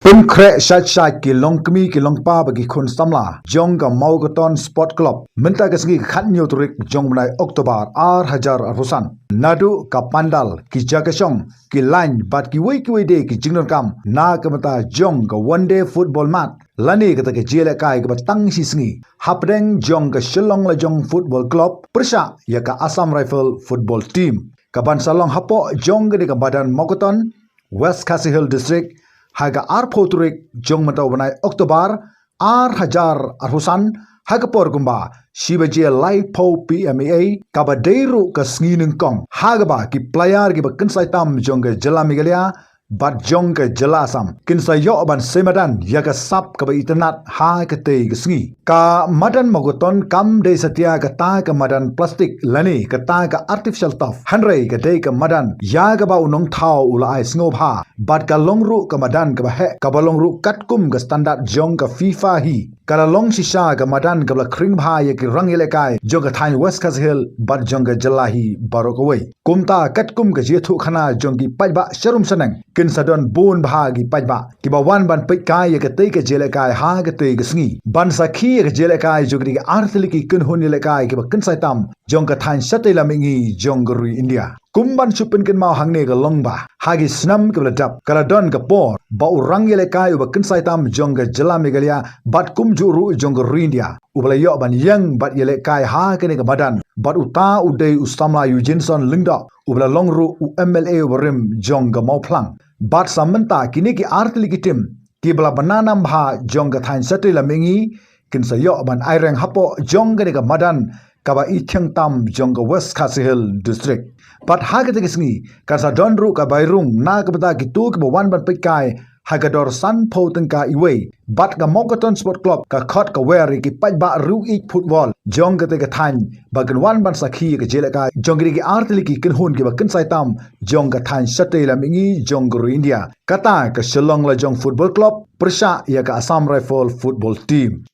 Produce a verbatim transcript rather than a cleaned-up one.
Pynkhreh shait shait ki longkmie ki longkpa bad ki khun samla jong ka Mawkaton Sport Club mynta ka sngi ka khatñiew tarik jong u bnai October ar hajar arphew san. Naduh ka pandal, ki jaka shong, ki lain bad kiwei kiwei de ki jingdonkam na ka bynta jong ka one day football match lane kata ka jingïalehkai kaba tang shi sngi hapdeng jong ka Shillong Lajong Football Club pyrshah ïa ka Assam Rifle Football Team, kaban sa long hapoh jong kane ka madan Mawkaton, West Khasi Hills District, ha ka arphew tarik jong mynta u bnai October ar hajar arphew san, ha ka por kumba shi baje laiphew P M E A, kaba dei ruh ka sngi nyngkong ha kaba ki player kiba kynsai tam jong ka jylla Meghalaya bad jong ka jylla Assam kin sa ïoh ban sei madan ïa ka sap kaba itynnad ha katei ka sngi. Ka madan Mawkaton kam dei satia kata ka madan plastik lane kata ka artificial turf, hynrei ka dei ka madan ïa kaba u nongthaw u la ai sngewbha bad ka long ruh ka madan kaba heh, kaba long ruh katkum ka standard jong ka FIFA hi. Ka la long shisha ka madan kaba la khring bha ïa ki rangïalehkai jong ka thaiñ West Khasi Hills bad jong ka jylla hi baroh kawei. Kumta katkum ka jingïathuhkhana jong ki paidbah sharum shaneng, kin sa don bun bha ki paidbah kiba wan ban peitkai ïa katei ka jingïalehkai ha katei ka sngi, ban sakhi ïa ka jingïalehkai jong kine ki artylli ki kynhun ïalehkai kiba kynsai tam jong ka thaiñ shatei lam mihngi jong ka ri India. Kum ban shu pynkynmaw hangne ka long ba ha ki snem kiba la dep ka la don ka por ba u rangïalehkai uba kynsai tam jong ka jylla Meghalaya bad kumjuh ruh jong ka ri India uba la ïoh ban ïeng bad ïalehkai ha kane ka madan, bad uta u dei u samla Eugenson Lyngdoh uba la long ruh u M L A uba rim jong ka Mawphlang. Bad sa mynta kine ki artylli ki tim kiba la bna nam bha jong ka thaiñ shatei lam mihngi kin sa ïoh ban aireng hapoh jong kane ka madan kaba ithiang tam jong ka West Khasi Hills District. Bad ha katei ka sngi kan sa don ruh ka bai rung na ka bynta kito kiba wan ban peitkai ha ka dor sanphew tyngka iwei. Bad ka Mawkaton Sport Club ka khot ka wer ïa ki paidbah riewieid football jong katei ka thaiñ ba kin wan ban sakhi ïa ka jingïalehkai jong kine ki artylli ki kynhun kiba kynsai tam jong ka thaiñ shatei lam mihngi jong ka ri India, kata ka Shillong Lajong Football Club pyrshah ïa ka Assam Rifle Football Team.